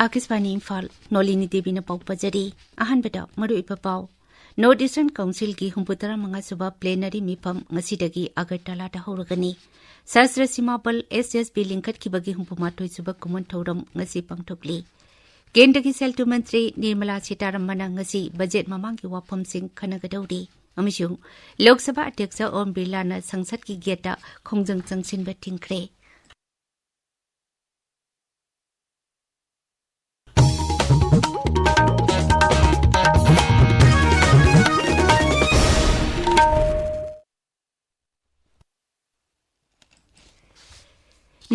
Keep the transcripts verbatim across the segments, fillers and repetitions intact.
ꯑꯥꯀꯥꯁꯕꯥꯅꯤ ꯏꯝꯐꯥꯜ, ꯅꯣꯂꯤꯅꯤ ꯗꯦꯕꯤꯅ ꯄꯥꯎ ꯄꯥꯖꯔꯤ꯫ ꯑꯍꯥꯟꯕꯗ ꯃꯔꯨꯑꯣꯏꯕ ꯄꯥꯎ꯫ North Eastern Council ꯒꯤ ꯍꯨꯝꯐꯨꯇꯔꯥ ꯃꯉꯥ ꯁꯨꯕ plenary ꯃꯤꯐꯝ ꯉꯁꯤꯗꯒꯤ ꯑꯒꯔꯇꯂꯥꯗ ꯍꯧꯔꯒꯅꯤ꯫ ꯁꯁꯇ꯭ꯔ ꯁꯤꯃꯥ ꯕꯜ, S S B, ꯂꯤꯡꯈꯠꯈꯤꯕꯒꯤ ꯍꯨꯝꯐꯨꯃꯥꯊꯣꯏ ꯁꯨꯕ ꯀꯨꯝꯑꯣꯟ ꯊꯧꯔꯝ ꯉꯁꯤ ꯄꯥꯡꯊꯣꯛꯂꯤ꯫ ꯀꯦꯟꯗ꯭ꯔꯒꯤ ꯁꯦꯜ ꯊꯨꯝ ꯃꯟꯇ꯭ꯔꯤ ꯅꯤꯔꯃꯂꯥ ꯁꯤꯇꯥꯔꯥꯃꯟꯅ ꯉꯁꯤ ꯕꯖꯦꯠ ꯃꯃꯥꯡꯒꯤ ꯋꯥꯐꯝꯁꯤꯡ ꯈꯟꯅꯒꯗꯧꯔꯤ ꯑꯃꯁꯨꯡ ꯂꯣꯛ ꯁꯚꯥ ꯑꯗ꯭ꯌꯛꯁ ꯑꯣꯝ ꯕꯤꯔꯂꯥꯅ ꯁꯪꯁꯠꯀꯤ ꯒꯦꯠꯇ ꯈꯣꯡꯖꯪ ꯆꯪꯁꯤꯟꯕ ꯊꯤꯡꯈ꯭ꯔꯦ꯫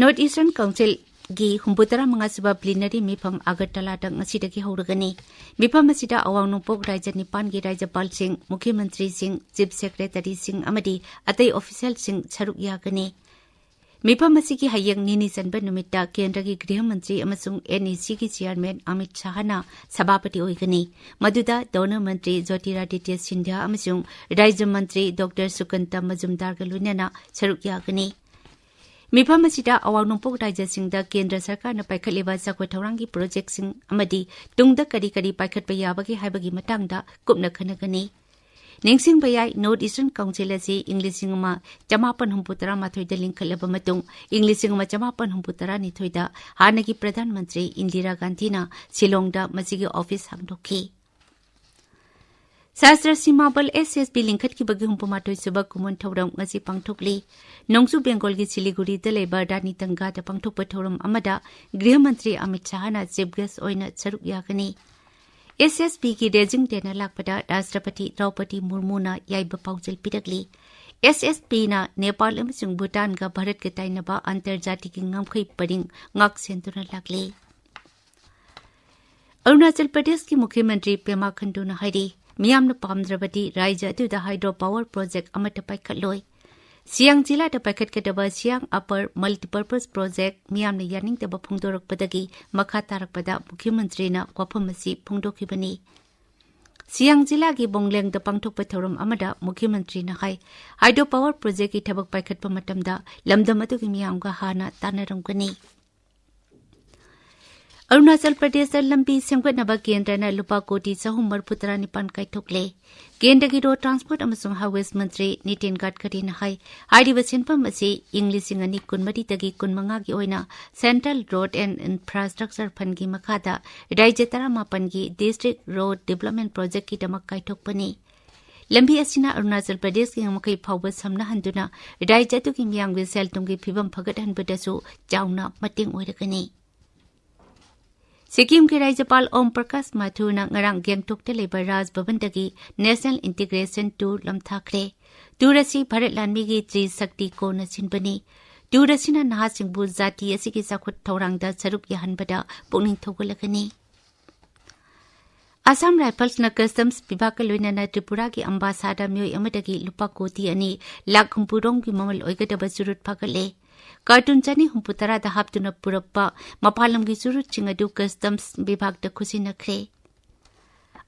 North Eastern Council ꯒꯤ ꯍꯨꯝꯐꯨꯇꯔꯥ ꯃꯉꯥ ꯁꯨꯕ plenary ꯃꯤꯐꯝ ꯑꯒꯔꯇꯂꯥꯗ ꯉꯁꯤꯗꯒꯤ ꯍꯧꯔꯒꯅꯤ꯫ ꯃꯤꯐꯝ ꯑꯁꯤꯗ ꯑꯋꯥꯡ ꯅꯣꯡꯄꯣꯛ ꯔꯥꯏꯖ꯭ꯌ ꯅꯤꯄꯥꯟꯒꯤ ꯔꯥꯖ꯭ꯌꯄꯥꯜꯁꯤꯡ, ꯃꯨꯈ꯭ꯌ ꯃꯟꯇ꯭ꯔꯤꯁꯤꯡ, ꯆꯤꯐ ꯁꯦꯀ꯭ꯔꯦꯇꯔꯤꯁꯤꯡ ꯑꯃꯗꯤ ꯑꯇꯩ ꯑꯣꯐꯤꯁꯤꯌꯦꯜꯁꯤꯡ ꯁꯔꯨꯛ ꯌꯥꯒꯅꯤ꯫ ꯃꯤꯐꯝ ꯑꯁꯤꯒꯤ ꯍꯌꯦꯡ ꯅꯤꯅꯤ ꯆꯟꯕ ꯅꯨꯃꯤꯠꯇ ꯀꯦꯟꯗ꯭ꯔꯒꯤ ꯒ꯭ꯔꯤꯍ ꯃꯟꯇ꯭ꯔꯤ ꯑꯃꯁꯨꯡ N E C ꯒꯤ ꯆꯤꯌꯥꯔꯃꯦꯟ ꯑꯃꯤꯠ ꯁꯥꯍꯅ ꯁꯚꯥꯄꯇꯤ ꯑꯣꯏꯒꯅꯤ꯫ ꯃꯗꯨꯗ ꯗꯣꯅꯔ ꯃꯟꯇ꯭ꯔꯤ ꯖꯣꯇꯤꯔꯥꯗꯤꯇ꯭ꯌ ꯁꯤꯟꯙ꯭ꯌꯥ ꯑꯃꯁꯨꯡ ꯔꯥꯏꯖ꯭ꯌ ꯃꯟꯇ꯭ꯔꯤ ꯗꯣꯛꯇꯔ ꯁꯨꯀꯟꯇ ꯃꯖꯨꯝꯗꯥꯔꯒ ꯂꯣꯏꯅꯅ ꯁꯔꯨꯛ ꯌꯥꯒꯅꯤ꯫ ꯃꯤꯐꯝ ꯑꯁꯤꯗ ꯑꯋꯥꯡ ꯅꯣꯡꯄꯣꯛ ꯔꯥꯏꯖ꯭ꯌꯁꯤꯡꯗ ꯀꯦꯟꯗ꯭ꯔ ꯁꯔꯀꯥꯔꯅ ꯄꯥꯏꯈꯠꯂꯤꯕ ꯆꯥꯎꯈꯠ ꯊꯧꯔꯥꯡꯒꯤ ꯄ꯭ꯔꯣꯖꯦꯛꯁꯤꯡ ꯑꯃꯗꯤ ꯇꯨꯡꯗ ꯀꯔꯤ ꯀꯔꯤ ꯄꯥꯏꯈꯠꯄ ꯌꯥꯕꯒꯦ ꯍꯥꯏꯕꯒꯤ ꯃꯇꯥꯡꯗ ꯀꯨꯞꯅ ꯈꯟꯅꯒꯅꯤ꯫ ꯅꯤꯡꯁꯤꯡꯕ ꯌꯥꯏ, North Eastern Council ꯑꯁꯤ ꯏꯪ ꯂꯤꯁꯤꯡ ꯑꯃ ꯆꯃꯥꯄꯟ ꯍꯨꯝꯐꯨ ꯇꯔꯥ ꯃꯥꯊꯣꯏꯗ ꯂꯤꯡꯈꯠꯂꯕ ꯃꯇꯨꯡ, ꯏꯪ ꯂꯤꯁꯤꯡ ꯑꯃ ꯆꯃꯥꯄꯟ ꯍꯨꯝꯐꯨ ꯇꯔꯥꯅꯤꯊꯣꯏꯗ ꯍꯥꯟꯅꯒꯤ ꯄ꯭ꯔꯙꯥꯟ ꯃꯟꯇ꯭ꯔꯤ ꯏꯟꯗꯤꯔꯥ ꯒꯥꯟꯙꯤꯅ ꯁꯤꯂꯣꯡꯗ ꯃꯁꯤꯒꯤ ꯑꯣꯐꯤꯁ ꯍꯥꯡꯗꯣꯛꯈꯤ꯫ ꯁꯁꯇ꯭ꯔ ꯁꯤꯃꯥ ꯕꯜ, S S B, ꯂꯤꯡꯈꯠꯈꯤꯕꯒꯤ ꯍꯨꯝꯐꯨꯃꯥꯊꯣꯏ ꯁꯨꯕ ꯀꯨꯝꯑꯣꯟ ꯊꯧꯔꯝ ꯉꯁꯤ ꯄꯥꯡꯊꯣꯛꯂꯤ꯫ ꯅꯣꯡꯆꯨꯞ ꯕꯦꯡꯒꯣꯜꯒꯤ ꯁꯤꯂꯤꯒꯨꯔꯤꯗ ꯂꯩꯕ ꯔꯥꯅꯤ ꯇꯪꯒꯥꯗ ꯄꯥꯡꯊꯣꯛꯄ ꯊꯧꯔꯝ ꯑꯃꯗ ꯒ꯭ꯔꯤꯍ ꯃꯟꯇ꯭ꯔꯤ ꯑꯃꯤꯠ ꯁꯥꯍꯅ ꯆꯤꯐ ꯒꯦꯁ ꯑꯣꯏꯅ ꯁꯔꯨꯛ ꯌꯥꯒꯅꯤ꯫ S S B ꯒꯤ raising dayꯅ ꯂꯥꯛꯄꯗ ꯔꯥꯁꯇ꯭ꯔꯄꯇꯤ ꯗ꯭ꯔꯧꯄꯗꯤ ꯃꯨꯔꯃꯨꯅ ꯌꯥꯏꯕ ꯄꯥꯎꯖꯦꯜ ꯄꯤꯔꯛꯂꯤ꯫ S S B ꯅ ꯅꯦꯄꯥꯜ ꯑꯃꯁꯨꯡ ꯚꯨꯇꯥꯟꯒ ꯚꯥꯔꯠꯀ ꯇꯥꯏꯅꯕ ꯑꯟꯇꯔꯖꯥꯇꯤꯒꯤ ꯉꯝꯈꯩ ꯄꯔꯤꯡ ꯉꯥꯛ ꯁꯦꯟꯗꯨꯅ ꯂꯥꯛꯂꯤ꯫ ꯑꯔꯨꯅꯥꯆꯜ ꯄ꯭ꯔꯗꯦꯁꯀꯤ ꯃꯨꯈ꯭ꯌ ꯃꯟꯇ꯭ꯔꯤ ꯄꯦꯃꯥ ꯈꯟꯗꯨꯅ ꯍꯥꯏꯔꯤ, ꯃꯤꯌꯥꯝꯅ ꯄꯥꯝꯗ꯭ꯔꯕꯗꯤ ꯔꯥꯏꯖ꯭ꯌ ꯑꯗꯨꯗ ꯍꯥꯏꯗ꯭ꯔꯣ ꯄꯥꯋꯔ ꯄ꯭ꯔꯣꯖꯦꯛ ꯑꯃꯠꯇ ꯄꯥꯏꯈꯠꯂꯣꯏ꯫ ꯁꯤꯌꯥꯡ ꯖꯤꯂꯥꯗ ꯄꯥꯏꯈꯠꯀꯗꯕ ꯁꯤꯌꯥꯡ ꯑꯄꯔ ꯃꯜꯇꯤꯄꯔꯄꯁ ꯄ꯭ꯔꯣꯖꯦꯛ ꯃꯤꯌꯥꯝꯅ ꯌꯥꯅꯤꯡꯗꯕ ꯐꯣꯡꯗꯣꯔꯛꯄꯗꯒꯤ ꯃꯈꯥ ꯇꯥꯔꯛꯄꯗ ꯃꯨꯈ꯭ꯌ ꯃꯟꯇ꯭ꯔꯤꯅ ꯋꯥꯐꯝ ꯑꯁꯤ ꯐꯣꯡꯗꯣꯛꯈꯤꯕꯅꯤ꯫ ꯁꯤꯌꯥꯡ ꯖꯤꯂꯥꯒꯤ ꯕꯣꯡꯂꯦꯡꯗ ꯄꯥꯡꯊꯣꯛꯄ ꯊꯧꯔꯝ ꯑꯃꯗ ꯃꯨꯈ꯭ꯌ ꯃꯟꯇ꯭ꯔꯤꯅ ꯍꯥꯏ, ꯍꯥꯏꯗ꯭ꯔꯣ ꯄꯥꯋꯔ ꯄ꯭ꯔꯣꯖꯦꯛꯀꯤ ꯊꯕꯛ ꯄꯥꯏꯈꯠꯄ ꯃꯇꯝꯗ ꯂꯝꯗꯝ ꯑꯗꯨꯒꯤ ꯃꯤꯌꯥꯝꯒ ꯍꯥꯟꯅ ꯇꯥꯟꯅꯔꯝꯒꯅꯤ꯫ ꯑꯔꯨꯅꯥꯆꯜ ꯄ꯭ꯔꯗꯦꯁꯇ ꯂꯝꯕꯤ ꯁꯦꯝꯒꯠꯅꯕ ꯀꯦꯟꯗ꯭ꯔꯅ ꯂꯨꯄꯥ ꯀꯣꯇꯤ ꯆꯍꯨꯝ ꯃꯔꯤꯐꯨ ꯇꯔꯥ ꯅꯤꯄꯥꯟ ꯀꯥꯏꯊꯣꯛꯂꯦ꯫ ꯀꯦꯟꯗ꯭ꯔꯒꯤ ꯔꯣꯗ ꯇ꯭ꯔꯥꯟꯁꯄꯣꯔꯠ ꯑꯃꯁꯨꯡ ꯍꯥꯏꯋꯦꯁ ꯃꯟꯇ꯭ꯔꯤ ꯅꯤꯇꯤꯟ ꯒꯗꯀꯔꯤꯅ ꯍꯥꯏ, ꯍꯥꯏꯔꯤꯕ ꯁꯦꯟꯐꯝ ꯑꯁꯤ ꯏꯪ ꯂꯤꯁꯤꯡ ꯑꯅꯤ ꯀꯨꯟꯃꯔꯤꯗꯒꯤ ꯀꯨꯟꯃꯉꯥꯒꯤ ꯑꯣꯏꯅ Central Road and Infrastructure Fundꯀꯤ ꯃꯈꯥꯗ ꯔꯥꯖ꯭ꯌ ꯇꯔꯥꯃꯥꯄꯟꯒꯤ District Road Development Projectꯀꯤꯗꯃꯛ ꯀꯥꯏꯊꯣꯛꯄꯅꯤ꯫ ꯂꯝꯕꯤ ꯑꯁꯤꯅ ꯑꯔꯨꯅꯥꯆꯜ ꯄ꯭ꯔꯗꯦꯁꯀꯤ ꯉꯝꯈꯩ ꯐꯥꯎꯕ ꯁꯝꯅꯍꯟꯗꯨꯅ ꯔꯥꯖ꯭ꯌ ꯑꯗꯨꯒꯤ ꯃꯤꯌꯥꯝꯒꯤ ꯁꯦꯜ ꯊꯨꯝꯒꯤ ꯐꯤꯕꯝ ꯐꯒꯠꯍꯟꯕꯗꯁꯨ ꯆꯥꯎꯅ ꯃꯇꯦꯡ ꯑꯣꯏꯔꯒꯅꯤ꯫ ꯁꯤꯛꯀꯤꯝꯒꯤ ꯔꯥꯖ꯭ꯌꯄꯥꯜ ꯑꯣꯝ ꯄ꯭ꯔꯀꯥꯁ ꯃꯥꯊꯨꯔꯅ ꯉꯔꯥꯡ ꯒꯦꯡꯇꯣꯛꯇ ꯂꯩꯕ ꯔꯥꯖ ꯚꯕꯟꯗꯒꯤ National Integration Tour ꯂꯝꯊꯥꯈ꯭ꯔꯦ꯫ ꯇꯨꯔ ꯑꯁꯤ ꯚꯥꯔꯠ ꯂꯥꯟꯃꯤꯒꯤ ꯇ꯭ꯔꯤ ꯁꯛꯇꯤ ꯀꯣꯟꯅ ꯁꯤꯟꯕꯅꯤ꯫ ꯇꯨꯔ ꯑꯁꯤꯅ ꯅꯍꯥꯁꯤꯡꯕꯨ ꯖꯥꯇꯤ ꯑꯁꯤꯒꯤ ꯆꯥꯎꯈꯠ ꯊꯧꯔꯥꯡꯗ ꯁꯔꯨꯛ ꯌꯥꯍꯟꯕꯗ ꯄꯨꯛꯅꯤꯡ ꯊꯧꯒꯠꯂꯒꯅꯤ꯫ ꯑꯁꯥꯝ ꯔꯥꯏꯐꯜꯁꯅ ꯀꯁꯇꯝꯁ ꯕꯤꯚꯥꯒꯀ ꯂꯣꯏꯅꯅ ꯇ꯭ꯔꯤꯄꯨꯔꯥꯒꯤ ꯑꯝꯕꯥꯁꯥꯗ ꯃꯤꯑꯣꯏ ꯑꯃꯗꯒꯤ ꯂꯨꯄꯥ ꯀꯣꯇꯤ ꯑꯅꯤ ꯂꯥꯈ ꯍꯨꯝꯐꯨ ꯔꯣꯝꯒꯤ ꯃꯃꯜ ꯑꯣꯏꯒꯗꯕ ꯆꯨꯔꯨꯠ ꯐꯥꯒꯠꯂꯦ꯫ ꯀꯥꯔꯇꯨꯟ ꯆꯅꯤ ꯍꯨꯝꯐꯨ ꯇꯔꯥꯗ ꯍꯥꯞꯇꯨꯅ ꯄꯨꯔꯛꯄ ꯃꯄꯥꯟ ꯂꯝꯒꯤ ꯆꯨꯔꯨꯠꯁꯤꯡ ꯑꯗꯨ ꯀꯁꯇꯝꯁ ꯕꯤꯚꯥꯒꯇ ꯈꯨꯠꯁꯤꯟꯅꯈ꯭ꯔꯦ꯫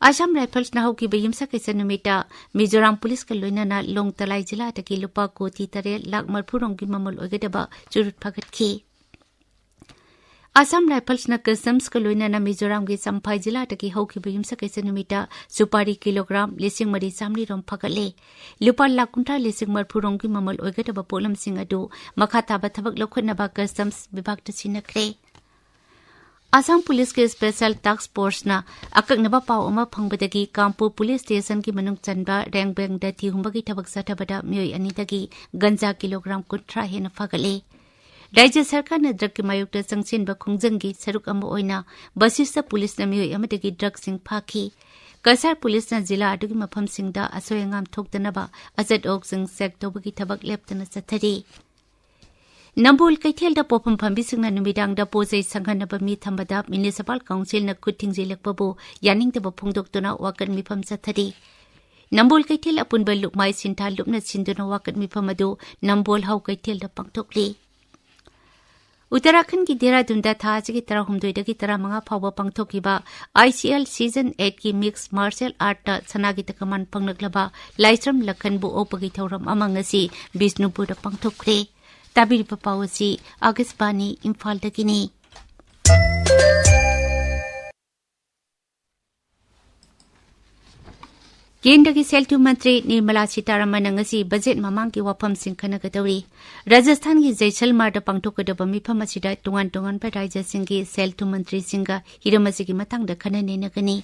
ꯑꯁꯥꯝ ꯔꯥꯏꯐꯜꯁꯅ ꯍꯧꯈꯤꯕ ꯌꯨꯝꯁꯀꯩꯁ ꯅꯨꯃꯤꯠꯇ ꯃꯤꯖꯣꯔꯥꯝ ꯄꯨꯂꯤꯁꯀ ꯂꯣꯏꯅꯅ ꯂꯣꯡꯇꯂꯥꯏ ꯖꯤꯂꯥꯗꯒꯤ ꯂꯨꯄꯥ ꯀꯣꯇꯤ ꯇꯔꯦꯠ ꯂꯥꯈ ꯃꯔꯤꯐꯨ ꯔꯣꯝꯒꯤ ꯃꯃꯜ ꯑꯣꯏꯒꯗꯕ ꯆꯨꯔꯨꯠ ꯐꯥꯒꯠꯈꯤ꯫ ꯑꯁꯥꯝ ꯔꯥꯏꯐꯜꯁꯅ ꯀꯁꯇꯝꯁꯀ ꯂꯣꯏꯅꯅ ꯃꯤꯖꯣꯔꯥꯝꯒꯤ ꯆꯝꯐꯥꯏ ꯖꯤꯂꯥꯗꯒꯤ ꯍꯧꯈꯤꯕ ꯌꯨꯝꯁꯀꯩꯁ ꯅꯨꯃꯤꯠꯇ ꯁꯨꯄꯥꯔꯤ ꯀꯤꯂꯣꯒ꯭ꯔꯥꯝ ꯂꯤꯁꯤꯡ ꯃꯔꯤ ꯆꯥꯃꯔꯤ ꯔꯣꯝ ꯐꯥꯒꯠꯂꯦ꯫ ꯂꯨꯄꯥ ꯂꯥꯈ ꯀꯨꯟꯊ꯭ꯔꯥ ꯂꯤꯁꯤꯡ ꯃꯔꯤꯐꯨ ꯔꯣꯝꯒꯤ ꯃꯃꯜ ꯑꯣꯏꯒꯗꯕ ꯄꯣꯠꯂꯝꯁꯤꯡ ꯑꯗꯨ ꯃꯈꯥ ꯇꯥꯕ ꯊꯕꯛ ꯂꯧꯈꯠꯅꯕ ꯀꯁꯇꯝꯁ ꯕꯤꯚꯥꯒꯇ ꯁꯤꯟꯅꯈ꯭ꯔꯦ꯫ ꯑꯁꯥꯝ ꯄꯨꯂꯤꯁꯀꯤ ꯁ꯭ꯄꯦꯁꯦꯜ ꯇꯥꯛꯁ ꯐꯣꯔꯁꯅ ꯑꯀꯛꯅꯕ ꯄꯥꯎ ꯑꯃ ꯐꯪꯕꯗꯒꯤ ꯀꯥꯝꯄꯨ ꯄꯨꯂꯤꯁ ꯁ꯭ꯇꯦꯁꯟꯒꯤ ꯃꯅꯨꯡ ꯆꯟꯕ ꯔꯦꯡꯕꯦꯡꯗ ꯊꯤ ꯍꯨꯝꯕꯒꯤ ꯊꯕꯛ ꯆꯠꯊꯕꯗ ꯃꯤꯑꯣꯏ ꯑꯅꯤꯗꯒꯤ ꯒꯟꯖꯥ ꯀꯤꯂꯣꯒ꯭ꯔꯥꯝ ꯀꯨꯟꯊ꯭ꯔꯥ ꯍꯦꯟꯅ ꯐꯥꯒꯠꯂꯦ꯫ ꯔꯥꯖ꯭ꯌ ꯁꯔꯀꯥꯔꯅ ꯗ꯭ꯔꯒꯀꯤ ꯃꯥꯌꯣꯛꯇ ꯆꯪꯁꯤꯟꯕ ꯈꯣꯡꯖꯪꯒꯤ ꯁꯔꯨꯛ ꯑꯃ ꯑꯣꯏꯅ ꯕꯁꯤꯁꯇ ꯄꯨꯂꯤꯁꯅ ꯃꯤꯑꯣꯏ ꯑꯃꯗꯒꯤ ꯗ꯭ꯔꯒꯁꯤꯡ ꯐꯥꯈꯤ꯫ ꯀꯁꯥꯔ ꯄꯨꯂꯤꯁꯅ ꯖꯤꯂꯥ ꯑꯗꯨꯒꯤ ꯃꯐꯝꯁꯤꯡꯗ ꯑꯁꯣꯏ ꯑꯉꯥꯝ ꯊꯣꯛꯇꯅꯕ ꯑꯆꯠ ꯑꯣꯛꯁꯤꯡ ꯆꯦꯛ ꯇꯧꯕꯒꯤ ꯊꯕꯛ ꯂꯦꯞꯇꯅ ꯆꯠꯊꯔꯤ꯫ ꯅꯝꯕꯣꯜ ꯀꯩꯊꯦꯜꯗ ꯄꯣꯠꯐꯝ ꯐꯝꯕꯤꯁꯤꯡꯅ ꯅꯨꯃꯤꯗꯥꯡꯗ ꯄꯣꯠ ꯆꯩ ꯁꯪꯍꯟꯅꯕ ꯃꯤ ꯊꯝꯕꯗ ꯃ꯭ꯌꯨꯅꯤꯁꯤꯄꯥꯜ ꯀꯥꯎꯟꯁꯤꯜꯅ ꯈꯨꯠ ꯊꯤꯡꯖꯤꯜꯂꯛꯄꯕꯨ ꯌꯥꯅꯤꯡꯗꯕ ꯐꯣꯡꯗꯣꯛꯇꯨꯅ ꯋꯥꯀꯠ ꯃꯤꯐꯝ ꯆꯠꯊꯔꯤ꯫ ꯅꯝꯕꯣꯜ ꯀꯩꯊꯦꯜ ꯑꯄꯨꯟꯕ ꯂꯨꯞꯃꯥꯏ ꯁꯤꯟꯊꯥ ꯂꯨꯞꯅ ꯁꯤꯟꯗꯨꯅ ꯋꯥꯀꯠ ꯃꯤꯐꯝ ꯑꯗꯨ ꯅꯝꯕꯣꯜ ꯍꯥꯎ ꯀꯩꯊꯦꯜꯗ ꯄꯥꯡꯊꯣꯛꯂꯤ꯫ ꯎꯠꯇꯔꯥꯈꯟꯒꯤ ꯗꯦꯍꯔꯥꯗꯨꯟꯗ ꯊꯥ ꯑꯁꯤꯒꯤ ꯇꯔꯥꯍꯨꯝꯗꯣꯏꯗꯒꯤ ꯇꯔꯥꯃꯉꯥ ꯐꯥꯎꯕ ꯄꯥꯡꯊꯣꯛꯈꯤꯕ ICL Season Eightꯀꯤ Mixed Martial Artꯇ ꯁꯅꯥꯒꯤ ꯇꯀꯃꯥꯟ ꯐꯪꯂꯛꯂꯕ ꯂꯥꯏꯁ꯭ꯔꯝ ꯂꯈꯟꯕꯨ ꯑꯣꯛꯄꯒꯤ ꯊꯧꯔꯝ ꯑꯃ ꯉꯁꯤ ꯕꯤꯁꯅꯨꯄꯨꯔꯗ ꯄꯥꯡꯊꯣꯛꯈ꯭ꯔꯦ꯫ ꯇꯥꯕꯤꯔꯤꯕ ꯄꯥꯎ ꯑꯁꯤ ꯑꯥꯀꯥꯁꯕꯥꯅꯤ ꯏꯝꯐꯥꯜꯗꯒꯤꯅꯤ꯫ ꯀꯦꯟꯗ꯭ꯔꯒꯤ ꯁꯦꯜ ꯊꯨꯝ ꯃꯟꯇ꯭ꯔꯤ ꯅꯤꯔꯃꯂꯥ ꯁꯤꯇꯥꯔꯥꯃꯟꯅ ꯉꯁꯤ ꯕꯖꯦꯠ ꯃꯃꯥꯡꯒꯤ ꯋꯥꯐꯝꯁꯤꯡ ꯈꯟꯅꯒꯗꯧꯔꯤ꯫ ꯔꯥꯖꯁꯊꯥꯟꯒꯤ ꯖꯩꯁꯜꯃꯥꯔꯗ ꯄꯥꯡꯊꯣꯛꯀꯗꯕ ꯃꯤꯐꯝ ꯑꯁꯤꯗ ꯇꯣꯉꯥꯟ ꯇꯣꯉꯥꯟꯕ ꯔꯥꯖ꯭ꯌꯁꯤꯡꯒꯤ ꯁꯦꯜ ꯊꯨꯝ ꯃꯟꯇ꯭ꯔꯤꯁꯤꯡꯒ ꯍꯤꯔꯝ ꯑꯁꯤꯒꯤ ꯃꯇꯥꯡꯗ ꯈꯟꯅ ꯅꯩꯅꯒꯅꯤ꯫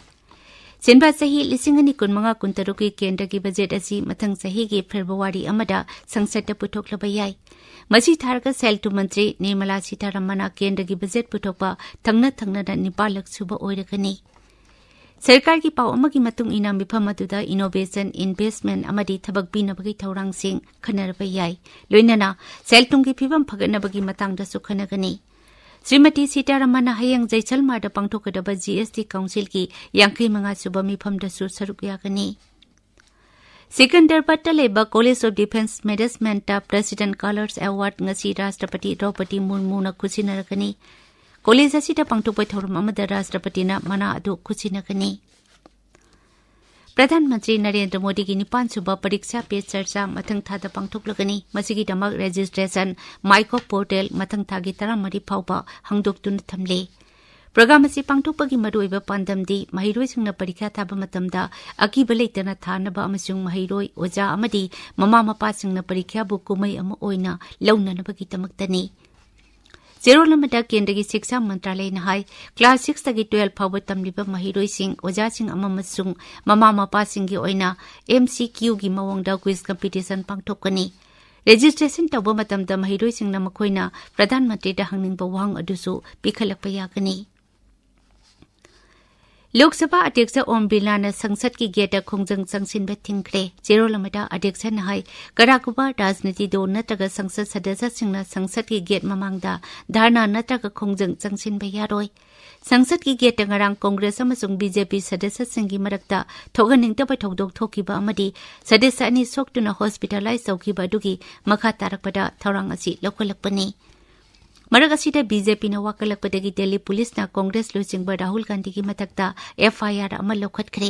ꯁꯤꯟꯕ ꯆꯍꯤ ꯂꯤꯁꯤꯡ ꯑꯅꯤ ꯀꯨꯟꯃꯉꯥ ꯀꯨꯟꯇꯔꯨꯛꯀꯤ ꯀꯦꯟꯗ꯭ꯔꯒꯤ ꯕꯖꯦꯠ ꯑꯁꯤ ꯃꯊꯪ ꯆꯍꯤꯒꯤ ꯐꯦꯕ꯭ꯔꯨꯋꯥꯔꯤ ꯑꯃꯗ ꯁꯪꯁꯠꯇ ꯄꯨꯊꯣꯛꯂꯕ ꯌꯥꯏ꯫ ꯃꯁꯤ ꯊꯥꯔꯒ ꯁꯦꯜ ꯊꯨꯝ ꯃꯟꯇ꯭ꯔꯤ ꯅꯤꯔꯃꯂꯥ ꯁꯤꯇꯥꯔꯥꯃꯟꯅ ꯀꯦꯟꯗ꯭ꯔꯒꯤ ꯕꯖꯦꯠ ꯄꯨꯊꯣꯛꯄ ꯊꯪꯅ ꯊꯪꯅꯅ ꯅꯤꯄꯥꯜꯂꯛ ꯁꯨꯕ ꯑꯣꯏꯔꯒꯅꯤ꯫ ꯁꯔꯀꯥꯔꯒꯤ ꯄꯥꯎ ꯑꯃꯒꯤ ꯃꯇꯨꯡ ꯏꯟꯅ, ꯃꯤꯐꯝ ꯑꯗꯨꯗ innovation, investment ꯑꯃꯗꯤ ꯊꯕꯛ ꯄꯤꯅꯕꯒꯤ ꯊꯧꯔꯥꯡꯁꯤꯡ ꯈꯟꯅꯔꯕ ꯌꯥꯏ꯫ ꯂꯣꯏꯅꯅ ꯁꯦꯜ ꯊꯨꯝꯒꯤ ꯐꯤꯕꯝ ꯐꯒꯠꯅꯕꯒꯤ ꯃꯇꯥꯡꯗꯁꯨ ꯈꯟꯅꯒꯅꯤ꯫ ꯁ꯭ꯔꯤꯃꯇꯤ ꯁꯤꯇꯥꯔꯥꯃꯟꯅ ꯍꯌꯦꯡ ꯖꯩꯁꯜꯃꯥꯔꯗ ꯄꯥꯡꯊꯣꯛꯀꯗꯕ ꯖꯤ ꯑꯦꯁ ꯇꯤ ꯀꯥꯎꯟꯁꯤꯜꯒꯤ ꯌꯥꯡꯈꯩ ꯃꯉꯥ ꯁꯨꯕ ꯃꯤꯐꯝꯗꯁꯨ ꯁꯔꯨꯛ ꯌꯥꯒꯅꯤ꯫ ꯁꯤꯀꯟꯗꯔꯕꯥꯗꯇ ꯂꯩꯕ College of Defence Managementꯇ President Scholars Award ꯉꯁꯤ ꯔꯥꯁꯇ꯭ꯔꯄꯇꯤ ꯗ꯭ꯔꯧꯄꯗꯤ ꯃꯨꯔꯃꯨꯅ ꯈꯨꯠꯁꯤꯟꯅꯔꯒꯅꯤ꯫ ꯀꯣꯂꯦꯖ ꯑꯁꯤꯗ ꯄꯥꯡꯊꯣꯛꯄ ꯊꯧꯔꯝ ꯑꯃꯗ ꯔꯥꯁꯇ꯭ꯔꯄꯇꯤꯅ ꯃꯅꯥ ꯑꯗꯨ ꯈꯨꯠꯁꯤꯟꯅꯒꯅꯤ꯫ ꯄ꯭ꯔꯙꯥꯟ ꯃꯟꯇ꯭ꯔꯤ ꯅꯔꯦꯟꯗ꯭ꯔ ꯃꯣꯗꯤꯒꯤ ꯅꯤꯄꯥꯟ ꯁꯨꯕ ꯄꯔꯤꯛꯁꯥ ꯄꯦ ꯆꯔꯆꯥ ꯃꯊꯪ ꯊꯥꯗ ꯄꯥꯡꯊꯣꯛꯂꯒꯅꯤ꯫ ꯃꯁꯤꯒꯤꯗꯃꯛ registration MyGov portal ꯃꯊꯪ ꯊꯥꯒꯤ ꯇꯔꯥꯃꯔꯤ ꯐꯥꯎꯕ ꯍꯥꯡꯗꯣꯛꯇꯨꯅ ꯊꯝꯂꯤ꯫ ꯄ꯭ꯔꯣꯒ꯭ꯔꯥꯝ ꯑꯁꯤ ꯄꯥꯡꯊꯣꯛꯄꯒꯤ ꯃꯔꯨꯑꯣꯏꯕ ꯄꯥꯟꯗꯝꯗꯤ ꯃꯍꯩꯔꯣꯏꯁꯤꯡꯅ ꯄꯔꯤꯈ꯭ꯌꯥ ꯊꯥꯕ ꯃꯇꯝꯗ ꯑꯀꯤꯕ ꯂꯩꯇꯅ ꯊꯥꯅꯕ ꯑꯃꯁꯨꯡ ꯃꯍꯩꯔꯣꯏ, ꯑꯣꯖꯥ ꯑꯃꯗꯤ ꯃꯃꯥ ꯃꯄꯥꯁꯤꯡꯅ ꯄꯔꯤꯈ꯭ꯌꯥꯕꯨ ꯀꯨꯝꯍꯩ ꯑꯃ ꯑꯣꯏꯅ ꯂꯧꯅꯅꯕꯒꯤꯗꯃꯛꯇꯅꯤ꯫ ꯆꯦꯔꯣꯜ ꯑꯃꯗ ꯀꯦꯟꯗ꯭ꯔꯒꯤ ꯁꯤꯛꯁꯥ ꯃꯟꯇ꯭ꯔꯥꯂꯌꯅ ꯍꯥꯏ, class sixꯇꯒꯤ twelve ꯐꯥꯎꯕ ꯇꯝꯂꯤꯕ ꯃꯍꯩꯔꯣꯏꯁꯤꯡ, ꯑꯣꯖꯥꯁꯤꯡ ꯑꯃꯁꯨꯡ ꯃꯃꯥ ꯃꯄꯥꯁꯤꯡꯒꯤ ꯑꯣꯏꯅ MCQꯒꯤ ꯃꯑꯣꯡꯗ quiz competition ꯄꯥꯡꯊꯣꯛꯀꯅꯤ꯫ Registration ꯇꯧꯕ ꯃꯇꯝꯗ ꯃꯍꯩꯔꯣꯏꯁꯤꯡꯅ ꯃꯈꯣꯏꯅ ꯄ꯭ꯔꯙꯥꯟ ꯃꯟꯇ꯭ꯔꯤꯗ ꯍꯪꯅꯤꯡꯕ ꯋꯥꯍꯪ ꯑꯗꯨꯁꯨ ꯄꯤꯈꯠꯂꯛꯄ ꯌꯥꯒꯅꯤ꯫ ꯂꯣꯛ ꯁꯚꯥ ꯑꯗ꯭ꯌꯛꯁ ꯑꯣꯝ ꯕꯤꯔꯂꯥꯅ ꯁꯪꯁꯠꯀꯤ ꯒꯦꯠꯇ ꯈꯣꯡꯖꯪ ꯆꯪꯁꯤꯟꯕ ꯊꯤꯡꯈ꯭ꯔꯦ꯫ ꯆꯦꯔꯣꯜ ꯑꯃꯗ ꯑꯗ꯭ꯌꯛꯁꯅ ꯍꯥꯏ, ꯀꯅꯥꯒꯨꯝꯕ ꯔꯥꯖꯅꯤꯇꯤ ꯗꯣꯜ ꯅꯠꯇ꯭ꯔꯒ ꯁꯪꯁꯠ ꯁꯗꯁ꯭ꯌꯁꯤꯡꯅ ꯁꯪꯁꯠꯀꯤ ꯒꯦꯠ ꯃꯃꯥꯡꯗ ꯙꯔꯅꯥ ꯅꯠꯇ꯭ꯔꯒ ꯈꯣꯡꯖꯪ ꯆꯪꯁꯤꯟꯕ ꯌꯥꯔꯣꯏ꯫ ꯁꯪꯁꯠꯀꯤ ꯒꯦꯠꯇ ꯉꯔꯥꯡ ꯀꯣꯡꯒ꯭ꯔꯦꯁ ꯑꯃꯁꯨꯡ BJP ꯁꯗꯁ꯭ꯌꯁꯤꯡꯒꯤ ꯃꯔꯛꯇ ꯊꯣꯛꯍꯟꯅꯤꯡꯗꯕ ꯊꯧꯗꯣꯛ ꯊꯣꯛꯈꯤꯕ ꯑꯃꯗꯤ ꯁꯗꯁ꯭ꯌ ꯑꯅꯤ ꯁꯣꯛꯇꯨꯅ hospitalize ꯇꯧꯈꯤꯕ ꯑꯗꯨꯒꯤ ꯃꯈꯥ ꯇꯥꯔꯛꯄꯗ ꯊꯧꯔꯥꯡ ꯑꯁꯤ ꯂꯧꯈꯠꯂꯛꯄꯅꯤ꯫ ꯃꯔꯛ ꯑꯁꯤꯗ BJPꯅ ꯋꯥꯀꯠꯂꯛꯄꯗꯒꯤ ꯗꯦꯜꯂꯤ ꯄꯨꯂꯤꯁꯅ ꯀꯣꯡꯒ꯭ꯔꯦꯁ ꯂꯨꯆꯤꯡꯕ ꯔꯥꯍꯨꯜ ꯒꯥꯟꯙꯤꯒꯤ ꯃꯊꯛꯇ FIR ꯑꯃ ꯂꯧꯈꯠꯈ꯭ꯔꯦ꯫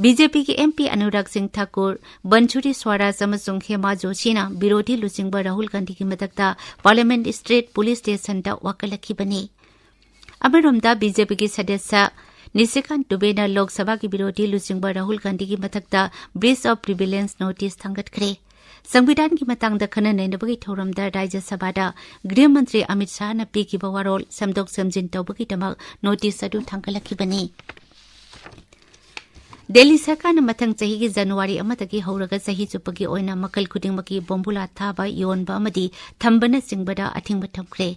BJPꯒꯤ MP ꯑꯅꯨꯔꯥꯒ ꯁꯤꯡ ꯊꯥꯀꯨꯔ, ꯕꯟꯁꯨꯔꯤ ꯁ꯭ꯋꯥꯔꯥꯖ ꯑꯃꯁꯨꯡ ꯍꯦꯃꯥ ꯖꯣꯁꯤꯅ ꯕꯤꯔꯣꯙꯤ ꯂꯨꯆꯤꯡꯕ ꯔꯥꯍꯨꯜ ꯒꯥꯟꯙꯤꯒꯤ ꯃꯊꯛꯇ Parliament Street Police Stationꯗ ꯋꯥꯀꯠꯂꯛꯈꯤꯕꯅꯤ꯫ ꯑꯃꯔꯣꯝꯗ BJPꯒꯤ ꯁꯗꯁ꯭ꯌ ꯅꯤꯁꯤꯀꯥꯟ ꯗꯨꯕꯦꯅ ꯂꯣꯛ ꯁꯚꯥꯒꯤ ꯕꯤꯔꯣꯙꯤ ꯂꯨꯆꯤꯡꯕ ꯔꯥꯍꯨꯜ ꯒꯥꯟꯙꯤꯒꯤ ꯃꯊꯛꯇ breach of privilege notice ꯊꯥꯡꯒꯠꯈ꯭ꯔꯦ꯫ ꯁꯪꯕꯤꯙꯥꯟꯒꯤ ꯃꯇꯥꯡꯗ ꯈꯟꯅ ꯅꯩꯅꯕꯒꯤ ꯊꯧꯔꯝꯗ ꯔꯥꯖ꯭ꯌ ꯁꯚꯥꯗ ꯒ꯭ꯔꯤꯍ ꯃꯟꯇ꯭ꯔꯤ ꯑꯃꯤꯠ ꯁꯥꯍꯅ ꯄꯤꯈꯤꯕ ꯋꯥꯔꯣꯜ ꯁꯦꯝꯗꯣꯛ ꯁꯦꯝꯖꯤꯟ ꯇꯧꯕꯒꯤꯗꯃꯛ ꯅꯣꯇꯤꯁ ꯑꯗꯨ ꯊꯥꯡꯒꯠꯂꯛꯈꯤꯕꯅꯤ꯫ ꯗꯦꯜꯂꯤ ꯁꯔꯀꯥꯔꯅ ꯃꯊꯪ ꯆꯍꯤꯒꯤ ꯖꯅꯋꯥꯔꯤ ꯑꯃꯗꯒꯤ ꯍꯧꯔꯒ ꯆꯍꯤ ꯆꯨꯞꯄꯒꯤ ꯑꯣꯏꯅ ꯃꯈꯜ ꯈꯨꯗꯤꯡꯃꯛꯀꯤ ꯕꯣꯝꯕꯨꯂꯥ ꯊꯥꯕ, ꯌꯣꯟꯕ ꯑꯃꯗꯤ ꯊꯝꯕꯅꯆꯤꯡꯕꯗ ꯑꯊꯤꯡꯕ ꯊꯝꯈ꯭ꯔꯦ꯫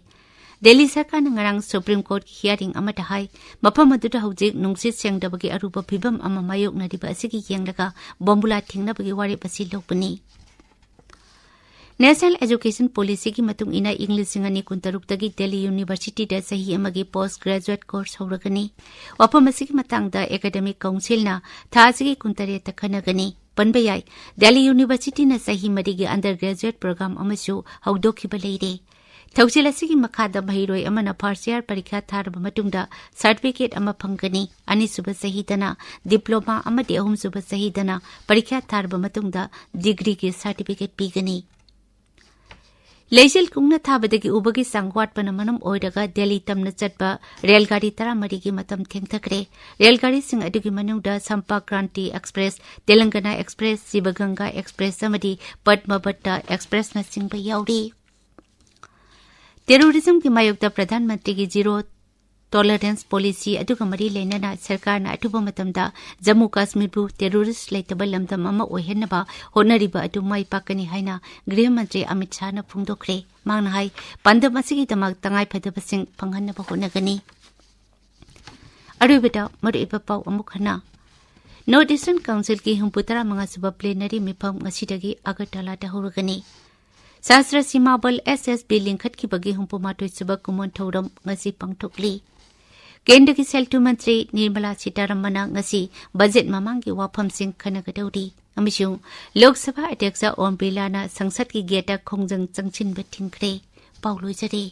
ꯗꯦꯜꯂꯤ ꯁꯔꯀꯥꯔꯅ ꯉꯔꯥꯡ ꯁꯨꯄ꯭ꯔꯤꯝ ꯀꯣꯔꯠꯀꯤ ꯍꯤꯌꯥꯔꯤꯡ ꯑꯃꯗ ꯍꯥꯏ, ꯃꯐꯝ ꯑꯗꯨꯗ ꯍꯧꯖꯤꯛ ꯅꯨꯡꯁꯤꯠ ꯁꯦꯡꯗꯕꯒꯤ ꯑꯔꯨꯕ ꯐꯤꯚꯝ ꯑꯃ ꯃꯥꯌꯣꯛꯅꯔꯤꯕ ꯑꯁꯤꯒꯤ ꯌꯦꯡꯂꯒ ꯕꯣꯝꯕꯨꯂꯥ ꯊꯤꯡꯅꯕꯒꯤ ꯋꯥꯔꯦꯞ ꯑꯁꯤ ꯂꯧꯕꯅꯤ꯫ National Education Policyꯒꯤ ꯃꯇꯨꯡ ꯏꯟꯅ ꯏꯪ ꯂꯤꯁꯤꯡ ꯑꯅꯤ ꯀꯨꯟꯇꯔꯨꯛꯇꯒꯤ ꯗꯦꯜꯂꯤ ꯌꯨꯅꯤꯚꯔꯁꯤꯇꯤꯗ ꯆꯍꯤ ꯑꯃꯒꯤ post graduate course ꯍꯧꯔꯒꯅꯤ꯫ ꯋꯥꯐꯝ ꯑꯁꯤꯒꯤ ꯃꯇꯥꯡꯗ Academic Councilꯅ ꯊꯥ ꯑꯁꯤꯒꯤ ꯀꯨꯟꯇꯔꯦꯠꯇ ꯈꯟꯅꯒꯅꯤ꯫ ꯄꯟꯕ ꯌꯥꯏ, ꯗꯦꯜꯂꯤ ꯌꯨꯅꯤꯚꯔꯁꯤꯇꯤꯅ ꯆꯍꯤ ꯃꯔꯤꯒꯤ undergraduate program ꯑꯃꯁꯨ ꯍꯧꯗꯣꯛꯈꯤꯕ ꯂꯩꯔꯦ꯫ ꯊꯧꯁꯤꯜ ꯑꯁꯤꯒꯤ ꯃꯈꯥꯗ ꯃꯍꯩꯔꯣꯏ ꯑꯃꯅ first year ꯄꯔꯤꯈ꯭ꯌꯥ ꯊꯥꯔꯕ ꯃꯇꯨꯡꯗ certificate ꯑꯃ ꯐꯪꯒꯅꯤ꯫ ꯑꯅꯤꯁꯨꯕ ꯆꯍꯤꯗꯅ diploma ꯑꯃꯗꯤ ꯑꯍꯨꯝꯁꯨꯕ ꯆꯍꯤꯗꯅ ꯄꯔꯤꯈ꯭ꯌꯥ ꯊꯥꯔꯕ ꯃꯇꯨꯡꯗ degreeꯒꯤ certificate ꯄꯤꯒꯅꯤ꯫ ꯂꯩꯆꯤꯜ ꯀꯨꯡꯅ ꯊꯥꯕꯗꯒꯤ ꯎꯕꯒꯤ ꯆꯥꯡ ꯋꯥꯠꯄꯅ ꯃꯔꯝ ꯑꯣꯏꯔꯒ ꯗꯦꯜꯂꯤ ꯇꯝꯅ ꯆꯠꯄ ꯔꯦꯜꯒꯥꯔꯤ ꯇꯔꯥꯃꯔꯤꯒꯤ ꯃꯇꯝ ꯊꯦꯡꯊꯈ꯭ꯔꯦ꯫ ꯔꯦꯜꯒꯥꯔꯤꯁꯤꯡ ꯑꯗꯨꯒꯤ ꯃꯅꯨꯡꯗ Sampark Kranti Express, Telangana Express, Shiv Ganga Express ꯑꯃꯗꯤ Padmabhatta Expressꯅꯆꯤꯡꯕ ꯌꯥꯎꯔꯤ꯫ Terrorismꯒꯤ ꯃꯥꯌꯣꯛꯇ ꯄ꯭ꯔꯙꯥꯟ ꯃꯟꯇ꯭ꯔꯤꯒꯤ zero tolerance policy ꯑꯗꯨꯒ ꯃꯔꯤ ꯂꯩꯅꯅ ꯁꯔꯀꯥꯔꯅ ꯑꯊꯨꯕ ꯃꯇꯝꯗ ꯖꯝꯃꯨ ꯀꯥꯁꯃꯤꯔꯕꯨ terrorist ꯂꯩꯇꯕ ꯂꯝꯗꯝ ꯑꯃ ꯑꯣꯏꯍꯟꯅꯕ ꯍꯣꯠꯅꯔꯤꯕ ꯑꯗꯨ ꯃꯥꯏ ꯄꯥꯛꯀꯅꯤ ꯍꯥꯏꯅ ꯒ꯭ꯔꯤꯍ ꯃꯟꯇ꯭ꯔꯤ ꯑꯃꯤꯠ ꯁꯥꯍꯅ ꯐꯣꯡꯗꯣꯛꯈ꯭ꯔꯦ꯫ ꯃꯍꯥꯛꯅ ꯍꯥꯏ, ꯄꯥꯟꯗꯝ ꯑꯁꯤꯒꯤꯗꯃꯛ ꯇꯉꯥꯏꯐꯗꯕꯁꯤꯡ ꯐꯪꯍꯟꯅꯕ ꯍꯣꯠꯅꯒꯅꯤ꯫ ꯑꯔꯣꯏꯕꯗ ꯃꯔꯨꯑꯣꯏꯕ ꯄꯥꯎ ꯑꯃꯨꯛ ꯍꯟꯅ꯫ North Eastern Councilꯒꯤ ꯍꯨꯝꯐꯨ ꯇꯔꯥꯃꯉꯥ ꯁꯨꯕ plenary ꯃꯤꯐꯝ ꯉꯁꯤꯗꯒꯤ ꯑꯒꯔꯇꯂꯥꯗ ꯍꯧꯔꯒꯅꯤ꯫ ꯁꯍꯁ꯭ꯔ ꯁꯤꯃꯥꯕꯜ S S B ꯂꯤꯡꯈꯠꯈꯤꯕꯒꯤ ꯍꯨꯝꯐꯨ ꯃꯥꯊꯣꯏ ꯁꯨꯕ ꯀꯨꯝꯑꯣꯟ ꯊꯧꯔꯝ ꯉꯁꯤ ꯄꯥꯡꯊꯣꯛꯂꯤ꯫ ꯀꯦꯟꯗ꯭ꯔꯒꯤ ꯁꯦꯜ ꯊꯨꯝ ꯃꯟꯇ꯭ꯔꯤ ꯅꯤꯔꯃꯂꯥ ꯁꯤꯇꯥꯔꯥꯃꯟꯅ ꯉꯁꯤ ꯕꯖꯦꯠ ꯃꯃꯥꯡꯒꯤ ꯋꯥꯐꯝꯁꯤꯡ ꯈꯟꯅꯒꯗꯧꯔꯤ ꯑꯃꯁꯨꯡ ꯂꯣꯛ ꯁꯚꯥ ꯑꯗ꯭ꯌꯛꯁ ꯑꯣꯝ ꯕꯤꯔꯂꯥꯅ ꯁꯪꯁꯠꯀꯤ ꯒꯦꯠꯇ ꯈꯣꯡꯖꯪ ꯆꯪꯁꯤꯟꯕ ꯊꯤꯡꯈ꯭ꯔꯦ꯫ ꯄꯥꯎ ꯂꯣꯏꯖꯔꯦ꯫